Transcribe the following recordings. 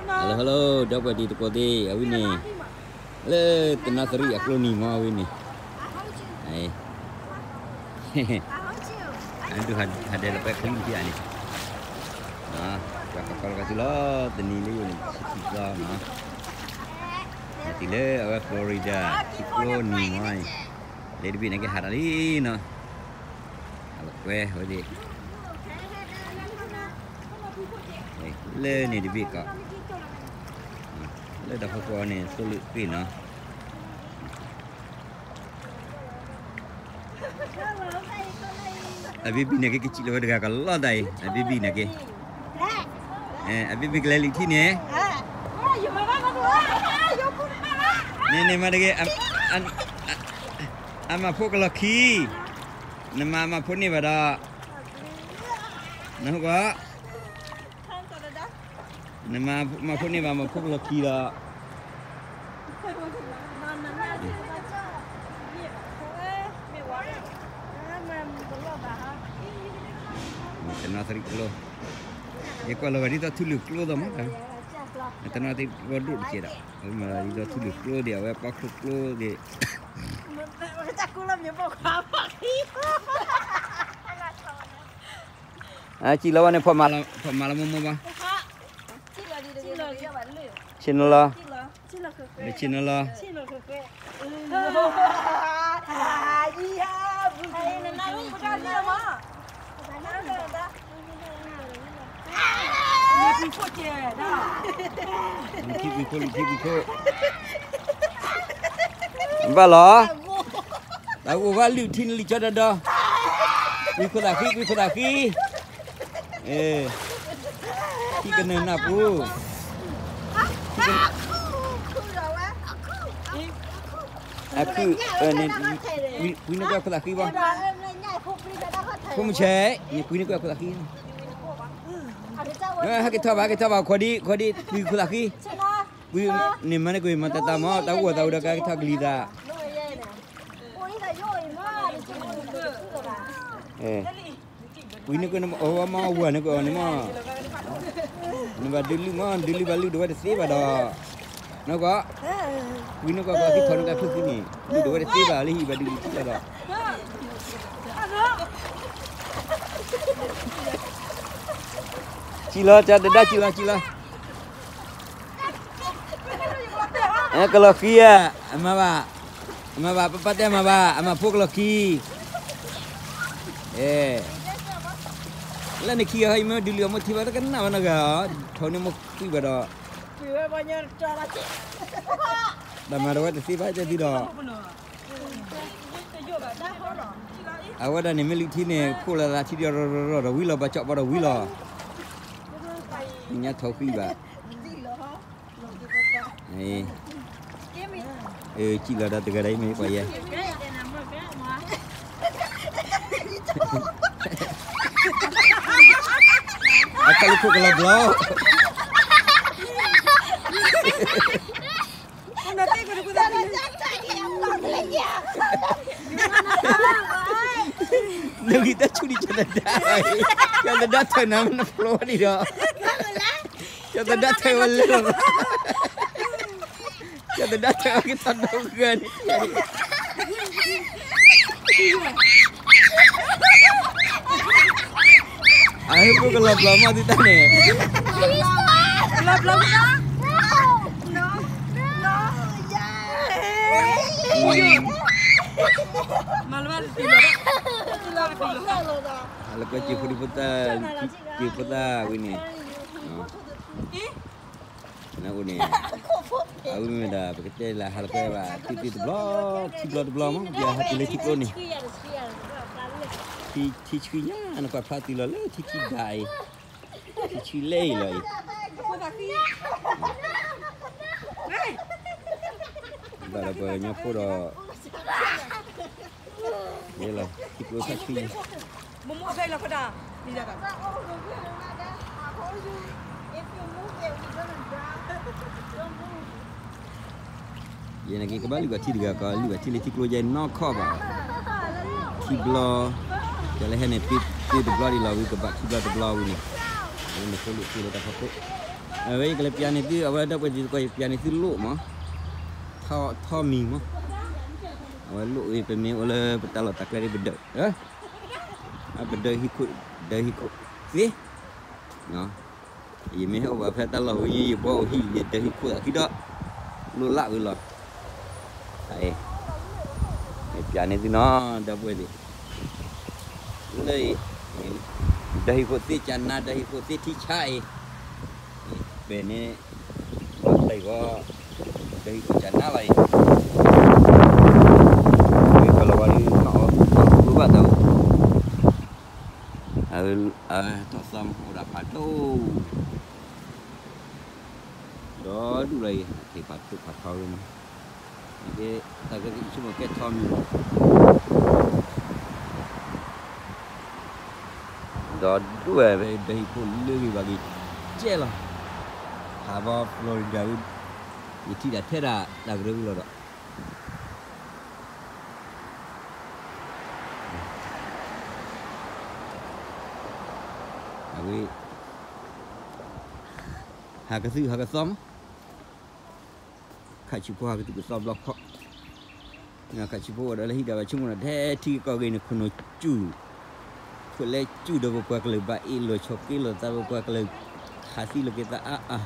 Hello hello ဒီပုၢ်ဝဲၢ်တံၤသကိးသ့ၣ် အဝဲန့ၣ် လၢတနီသရံၣ်အကျိနံၤမ့ၢ်ဝဲန့ၣ် အဒိဟးဒဲးလီၤပှဲၤချံဖံးဧါန့ၣ် ပှၤကကီလီၤကီသုလီၤ တနံၤလၢယိၤန့ၣ် ဆံခံသီနီၤ တုၤလၢအဝဲ Florida ထံကျိနံၤမ့ၢ်န့ၣ် လၢတဘ့ၣ်န့ၣ်ကဟးထီၣ်လံနီၤ အလီၤကွဲဝဲသ့ၣ် လၢန့ၣ်တဘ့ၣ်ကီး လၢတၢ်ဖီခိၣ်အီၤန့ၣ် သိလၢဃ့ၢ်နီၤ အဘံဘံန့ၣ်က့ ကစံးလီၤဝဲတဂၤကလီတၢ်အံၤ အဘံဘံန့ၣ်က့ အဘံဘံကလဲၤလံထံန့ၣ် န့ၣ်န့ၣ်မၤတဂ့ၤ အမၤဖိကလီၤခံ နမၤမၤဖိန့ၢ်ဘၣ်ဒီး နဟူကီး နမၤမၤဖိန့ၢ်ဘၣ်မၤဖိကလီၤခံဒီး တနီသရံၣ်ကျိ ယကွၢ်လီၤဂာ်ဒ်သိးထူလုၢ်ကျိသီမး တနီသရံၣ်ကျိဒိၣ်တကဲးဒီး မၤလီၤဒ်သိးထူလုၢ်ကျိသ့ၣ် အဝဲပီခိၣ်ကျိသ့ၣ် စံၣ်လီၤဝဲန့ၣ် ဖီမၤလီၤမိၢ်မိၢ်ဘၣ် ဆ့ၣ်နီၤလီၤ ဆ့ၣ်နီၤလီၤ ထံပှံၤခိၣ်လံ ထံပှံၤခိၣ် ဘၣ်လီၤ တၢ်ဂိၢ်ဘၣ်လုၢ်ထံနလံၤကၠီဒီဒီ ပှံၤခိၣ်သးဃံ ပှံၤခိၣ်သးဃံ ထံကနၢၤနၢ်ပူၤ အခု ပှံၤန့ၢ်ကွၢ်ခိၣ်သးဃံဘၣ် ဖိမုၣ်ဆဲး နပှံၤန့ၢ်ကွၢ်ခိၣ်သးဃံ ဟဲက့ၤထီၣ်ဘၣ် ဟဲက့ၤထီၣ်ဘၣ် ခီဒံ ခီဒံ ပှံၤခိၣ်သးဃံ ပှံၤန့ၣ်မၤန့ၢ်ကွံာ် မၤတၢ်တၢ်မၤ တၢ်ဂိၢ်သးဝံၤဒီးကဟဲက့ၤထီၣ်ကလံၤသး ပှံၤန့ၢ်ကွၢ်အီၤမၤဝၤန့ၢ်ကွၢ်အီၤန့ၣ်မး နဘၣ်ဒုးလုၢ်မး ဒုးလုၢ်ဘၣ်လုၢ်ဒိးဝဲတသ့ဘၣ်ဒီး နကွၢ် ပှံၤန့ၢ်ကွၢ်ပှၤက့ၤထီၣ်န့ၢ်က့ၤဖုၣ်ဃံန့ၣ် လုၢ်ဒိးဝဲတသ့ဘၣ်လၢဟံၣ်ဘၣ်ဒုးလုၢ်ထံလီၤဒီး စံၣ်လီၤ ကၢ်တဒါစံၣ်လီၤ စံၣ်လီၤ ကလီၤဃံဧါ အမၤဘၣ် အမၤဘၣ် ပပၢ်တဲမၤဘၣ် အမၤဖိကလီၤခံ လၢနခံဂၤဟီ ယမ့ၢ်ဒုးလုၢ်အီၤမိၢ်ထံဘၣ် တကနၣ်ဘၣ်နီတဂၤ ထီၣ်န့ၢ်မိၢ်ဃံဘၣ်ဒီး တၢ်မၤတဝဲတသ့ဘၣ်တဲသုဒီး အဝဲဒၣ်န့ၣ်မ့ၢ်လုၢ်ထံန့ၣ် ခိၣ်လီၤသးထံဒီးရီၤရီၤရီၤဒီးဝံၤလီၤ ဘၣ်ကၠီၣ်ပီဒီးဝံၤလီၤ ညါထီၣ်ဃံဘၣ် စံၣ်လီၤဒီးတဂၤဒီး မ့ၢ်ပှၤယဲ အခီၣ်လၢခိၣ်ကလီၤဘျီ နဂံၢ်တၢ်ဆူၣ်ဒံး ကၠီၣ်သဒါ, ကၠီၣ်သဒါထၢနၤ နဖျိဒံးဒီး, ကၠီၣ်သဒါထၢဝဲလၢလီၤ, ကၠီၣ်သဒါထၢက့ၤထီၣ်ဒီးဂၤန့ၣ်, အဟဲဖိကလီၤဘျီမးသုတၢ်န့ၣ်, လၢကွဲက့ၤဖိဒံဖိသၣ်, က့ၤဖိသၣ်ဝံၤန့ၣ်, နအိၣ်န့ၣ်, အဝဲမ့ၢ်ဒၣ် ပကတဲလၢဟးလၢကွဲဘၣ် တ့တ့တဘျီ, ထံဘျီတဘျီမး ယဟးတုၤလၢထံကျိန့ၣ်, ထံဆှံညါ နကွၢ်ဖျါတုၤလီၤလၢထံဆှံဒၣ်အံၤ, ထံဆှံလဲအံၤလီၤအံၤ, ဘၣ်ဒီးပှၤကညီဖိဒီး, ယဲလီၤ ထံကျိဆါဆှံညါ, ယဲန့ၣ်က့ၤကဘၣ်လုၢ်ဘၣ်ထံတဂၤကီး လုၢ်ဘၣ်ထံလၢထံကျိယဲနီၢ်ခီၣ်ဘၣ်, ထံဘျီ, ယလၢဟဲန့ၣ် တ့တဘျီဒံးလီၤဝံၤ ကဘၣ်ထံဘျီတဘျီဝံၤန့ၣ်, အဝဲန့ၣ်ဖိလုၢ်ဖိလၢတၢ်ဖီခိၣ်, အဝဲယကလဲၤပျးန့ၢ်သု အဝဲဒီပုၢ်ဝဲၢ်တံၤသကိး ယပျးန့ၢ်သုလိၣ်မး, ထီၣ်ထီၣ်မံၤမး, အဝဲလိၣ်အံၤ ပမ့ၢ်အိၣ်လၢပတၢ်လီၢ်တၢ်ကျဲဒ်ပဒၢး, အပဒၢးဟံၣ်ခိၣ် ဒၢးဟံၣ်ခိၣ်သ့, ယမ့ၢ်ဟဲအိၣ်ဘၣ်ဖဲတၢ်လီၢ်ဝဲ ယဘှီအိၣ်ဟံၣ် ယဒၢးဟံၣ်ခိၣ်သးခံဒီး လိၣ်လၢဝဲလီၤ. ပျးန့ၢ်သုနီၤ ဒီပုၢ်ဝဲၢ်သ့ၣ်, လၢအံၤ ဒၢးဟံၣ်ခိၣ်သ့ကနါ ဒၢးဟံၣ်ခိၣ်သ့ထံဆါအံၤ, ပဲာ်န့ၣ် လီၤတံၢ်ဂီၤ ဒၢးဟံၣ်ခိၣ်ကနါလီၤအံၤ, ဝံၤကလီၤဝါဒ်နီၣ်အီၤ ဘၣ်တၢ် အထီၣ်သီမး အိၣ်ဒၣ်ဖးဒိၣ်, ဒီဒူၣ်လီၤအံၤ က့ၤဖးဒိၣ်ဖးထီဝဲမး, တၢ်ကဲအံၤဆိကမိၣ်ကဲထီမံၤ, ဒီဒူၣ်ဝဲ ဒၢးဟံၣ်ခိၣ်လၢဂ့ၤဘၣ်ဂ့ၤကဲလီၤ, ဟးဘီ Florida ဝဲ, ယထံၣ်ဒၣ်ထဲဒၣ်တၢ်ကရၢဝံၤလီၤဒီး အဝဲ ဟးကသုၣ်ဟးကသီမး, ခးဆံးဖိဟးကသုၣ်ကသီဘျီခီၣ်, ခးဆံးဖိဝဲဒီးလၢဟံၣ်ဒီးဘၣ်ဆိကမိၣ်ဒီး ထဲထံကီၢ်ဂ့ၤန့ၣ် ခိၣ်နူာ်စူၣ်, ခိၣ်လဲစူၣ်ဒီးပပှၤကလုာ်ဘၣ်အ့ၣ်လိာ်ဆိးက့လိာ်သး ပပှၤကလုာ် ဟးသံလိာ်က့ၤသးအါအါ,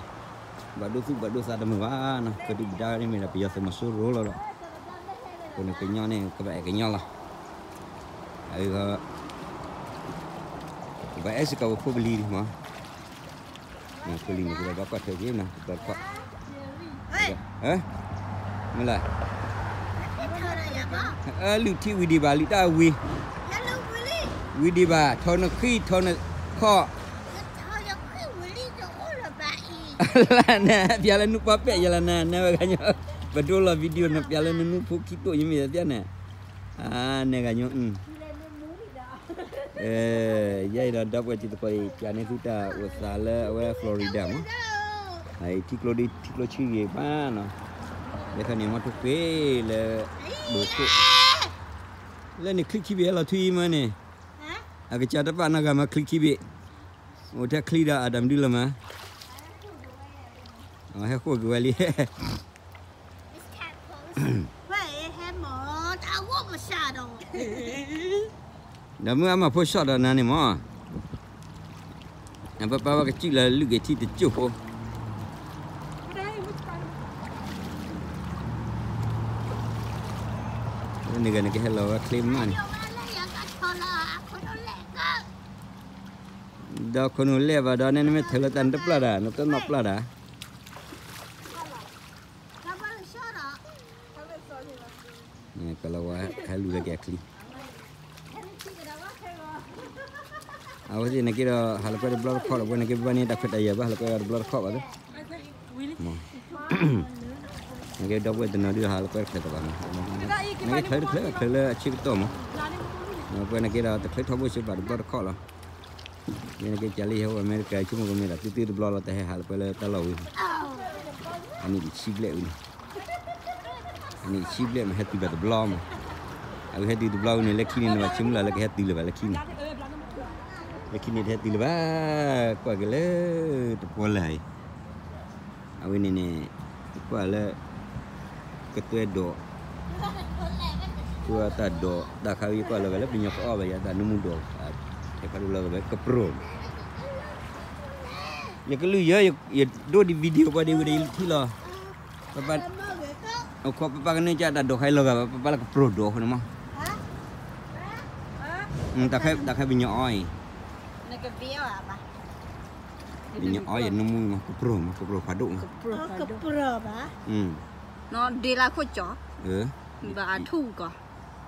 ဘၣ်ဒိသူၣ်ဘၣ်ဒိသးတမုာ်ဘၣ်နီၤ, ကဒုၣ်ကဒါန့ၣ်မ့ၢ်ဒၣ်ပယီၤသုးမီၤစိရိၤလီၤဒီး ပန့ၣ်ကညီန့ၣ် ကဘၣ်အဲၣ်ကညီလီၤ, အဂ့ၢ် ကဘၣ်အဲၣ်စ့ၢ်ကီးပဖိပလံၤမး, ဖိလံၤန့ၣ် ကဘၣ်ဘၣ်ကွၢ်ထွဲက့ၤနီၤ တဘျီတခီၣ်, မ့ၢ်လဲၣ်, အလုၢ်ထံဝံၤဒံးဘၣ် လုၢ်တၢ်ဝံၤ, ဝံၤဒံးဘၣ် ထီနခံထီနခီၣ်, လၢန့ၣ် ပျးလၢနူပီပဲၣ်ယလၢနၤ နဲဝဲဂၤညီ, ပဒိလီၤ video နပျးလၢနနူဖိခံတိၢ်ယမ့ၢ်ယသ့ၣ်န့ၣ်, နဲဂၤညီ, ယဲအံၤဒီး ဒီပုၢ်ဝဲၢ်တံၤသကိးအံၤ ပျးန့ၢ်သုတၢ်အိၣ်သးလၢအဝဲ Florida မး, ထံကျိဒ်ထံကျိဆံဂ့ၤမးနီၤ, လၢခါန့ၣ်မ့ၢ်ထိၣ်ဃ့လၢ ဘိခိၣ်, လၢန့ၣ်ချံခံဘ့ၣ်ဟဲလီၤထွံမးန့ၣ်, အကစၢ်တပာ်နီၢ်ဂၤမၤချံခံဘ့ၣ်, အိၣ်ထဲချံဒီးအတၢ်မနုၤလၢၤမး, ဟဲဃိၣ်က့ၤဝဲလံ ဒီးမုၢ်အါမးဖိဆှီၣ်ဒီးနၤန့ၣ်မး, အပပၢ်ဝဲကစံၣ်လၢလုၢ်က့ၤထံတစိၢ်ဖိ, န့ၣ်ဂၤန့ၣ်ကဟဲလီၤဝဲချ့မးန့ၣ်, ဒီးခိၣ်နူာ်လဲၣ်ဘၣ်ဒီး နမ့ၢ်ထုးလီၤတၢ်နတပျၢ်တၢ် နတနီၣ်ပျၢ်တၢ် ကလီၤဝဲဟဲလူၤလၢက့ၤအချံ, အဝဲသ့ၣ်န့ၣ်က့ဒီး ဟးလီၤကွဲတဘျီတခီၣ်လီၤ ပဝဲန့ၣ်က့ ပဘၣ်န့ၢ်တၢ်ခွဲးတၢ်ယာ်ဘၣ် ဟးလီၤကွဲတဘျီတခီၣ်ဘၣ်သ့ၣ်, နက့ဒီပုၢ်ဝဲၢ်တနီၤဒုးဟးလီၤကွဲတချုးတဘၣ်မး, နက့ချုးတချုး ချုးလၢအဆ့ကတီၢ်မး, ပဝဲန့ၣ်က့ဒီး တချုးထီဘိစ့ၢ်ဘၣ်တဘျီတခီၣ်လီၤ, ယဲန့ၣ်က့ ကၢ်လၢယဟဲအိၣ်အမဲရကၤ ဆိကမိၣ်ကမ့ၢ်ဒၣ်သုသ့ၣ်တဘျီလီၤ တဟဲဟးလီၤကွဲလၢတၢ်လီၢ်ဝံၤ, အနံၣ်တဆံဘျဲၣ်ဝံၤန့ၣ် အနံၣ်တဆံဘျဲၣ်မး ဟဲတုၤဘၣ်တဘျီမး, အဝဲဟဲတုၤတဘျီဝံၤန့ၣ် လၢခံန့ၣ် နဘၣ်ဆိကမိၣ်လၢ်လၢကဟဲတုၤလၢၤဘၣ် လၢခံန့ၣ်, လၢခံန့ၣ်တဟဲတုၤလၢၤဘၣ်, ကွၢ်က့ၤလၢ တပှီလၢ်အံၤ, အဝဲန့ၣ်န့ၣ် ကွၢ်လၢ ကတွဲဒိး, ကွၢ်တၢ်ဒိး တၢ်ခါဝဲယကွၢ်လီၤဂာ်လၢပညီကအီၣ်ဘၣ်ယၤ တၢ်နမူဒိး, တခါဒိးလီၤဂာ်ဝဲကပြီၤ ယကလုၢ်ယဲ ယဒိးဒံး video ပှၤဒံးဝဲဒီးယထံၣ်လီၤ, ပပၢ်, အခီပပၢ်ကန့ၢ်ကၢ်တၢ်ဒိးခါအံၤလီၤဂာ်ဘၣ် ပပၢ်လၢကပြီၤဒိးအဃိန့ၣ်မး, တၢ်ခါပညီအီၣ်အံၤ, ပညီအီၣ်ယနမူမး ကပြီၤမး ကပြီၤဖးဒိၣ်မး, ကပြီၤဘၣ်, ဘၣ်အထူၣ်ကီး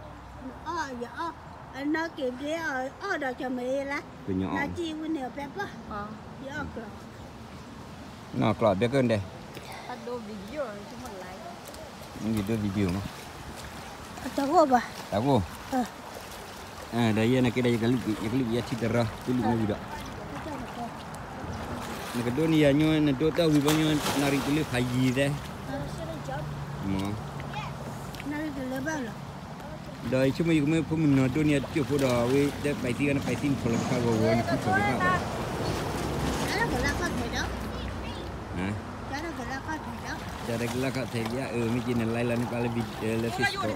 အီၣ်ယအီၣ်, အနီၢ်က့ၤဘျ့အီၣ်ဒီးကမ့ၢ်လၢ, ပညီအီၣ်, နကံဝဲန့ၣ်ပဲပီၢ်, ယအီၣ်ကျီၤ, နီၢ်ကျီၤဘဲကဒဲး, ယဒိး video မး, တၢ်ဂိၢ်ဘၣ်, တၢ်ဂိၢ်, ဒီးယဲန့ၣ်က့ဒီး ယကလုၢ်က့ၤယထံတရၢ သုလုၢ်မ့ၢ်ဝံၤဒီး, နကဒိးန့ၢ်ယၤညီ နဒိးတၢ်ဝံၤဘီညီ နၣ်ရံၣ်တုၤလၢဖးယံၤသဲ, မ့ၢ် ဒီးယဆိကမိၣ်ယကမ့ၢ်ဖိမုၣ်နီၤဒိးန့ၢ်ယၤတကၠိၢ်ဖိဒီး အဝဲတဲပာ်သံဂၤန့ၣ် ပာ်သံနထီၣ်လီၤကခါဂီၤဂီၤန့ၣ် ခံထီၣ်ကဘၣ်ဘၣ်, ကလၢခီၣ်ထဲးလံဧါ, အမ့ၢ်က့ၤန live လီၤန့ၣ် ပာ်လၢ လၢ Facebook,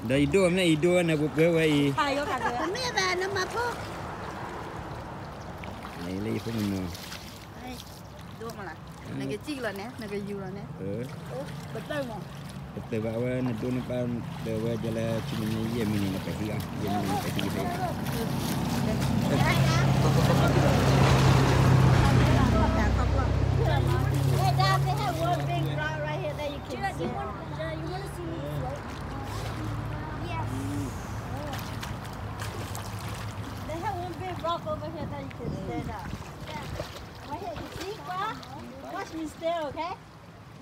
ဒီးယဒိၣ်မ့ၢ်ယဒိၣ်ဝဲန့ၣ် ပှဲၤဝဲအံၤ, မ့ၢ်ဘၣ်နမၤဖိ, လၢယဖိမုၣ်မီၤ, ဒိၣ်မးလၢ်, နကစံၣ်လီၤန့ၣ် နကယူၤလီၤန့ၣ်, ပတၢ်မီၤ, ပတၢ်ဘၣ်ဝဲနဒိၣ်န့ၢ်ပၢ်, တၢ်ဝဲဒ်လၢ ဆူမဲာ်ညါယဲၢ်မံးနံးန့ၣ် ပဟံးအီၤ, ယဲၢ်မံးနံးန့ၣ် ပဟံးဖဲ Hey, Dad, they have one big rock right here that you can sit on. You want to see me float? Yes. They have one big rock over here that you can stand up. Yeah. Right here, you see, bro? Watch me stand, okay?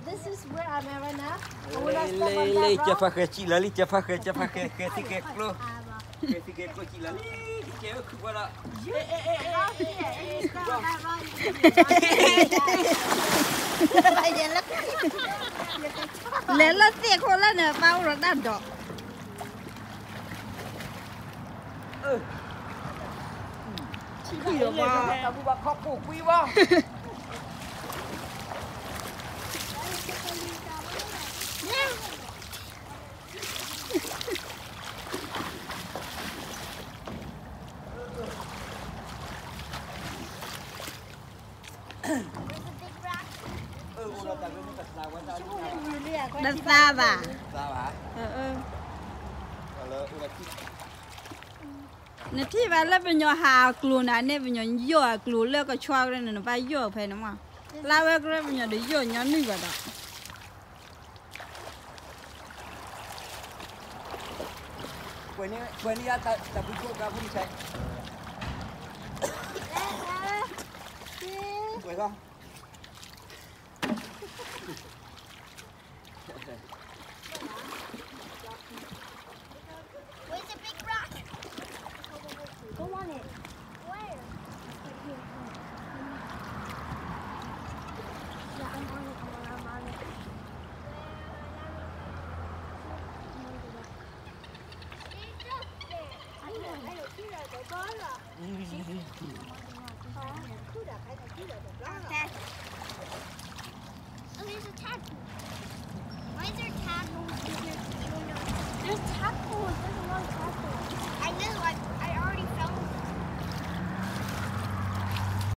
This is where I'm at right now. And when I stand on that rock, ကဲဖးဃဲစံၣ်လီၤလံ, ကဲဖးဃဲ, ကဲဖးဃဲ, ဃဲသံကဲကျိ, ဃဲသံကဲကျိစံၣ်လီၤလံ, ကဲခုဘီလီၤ. လဲၤလၢသ့ၣ်ခိၣ်လၢန့ၣ် ပၢ်အိၣ်ဒီးတၢ်ဒိး, ထံၣ်လီၤဘၣ်, တၢ်ဘူၣ်ဘၣ်ခီခိၣ်ကွံဘၣ်. Where's the big rock? တသါဘၣ်, နထံၣ်ဘၣ်လၢပညီဟးအကျိၤန့ၣ်န့ၣ် ပညီယိာ်အကျိၤလၢကဆှီကရၢန့ၣ် နဘၣ်ယိာ်ဖဲန့ၣ်မး, လၢဝဲကရၢပညီဒီးယိာ်ညီနုၢ်ဘၣ်ဒီး ပှဲၤန့ၢ်ယၤတၢ်ဘုခိၣ်ကါဖိမုၢ်ဆဲး, ပှဲၤလီၤ. Where's the big rock? Go on it. Where? Yeah, I'm on it, I'm on it, I'm on it. It's up there. I know, I know, see that, the ball. Okay. Oh, there's a tadpole. Why is there tadpoles in here? There's tadpoles. There's a lot of tadpoles. I know. I, I,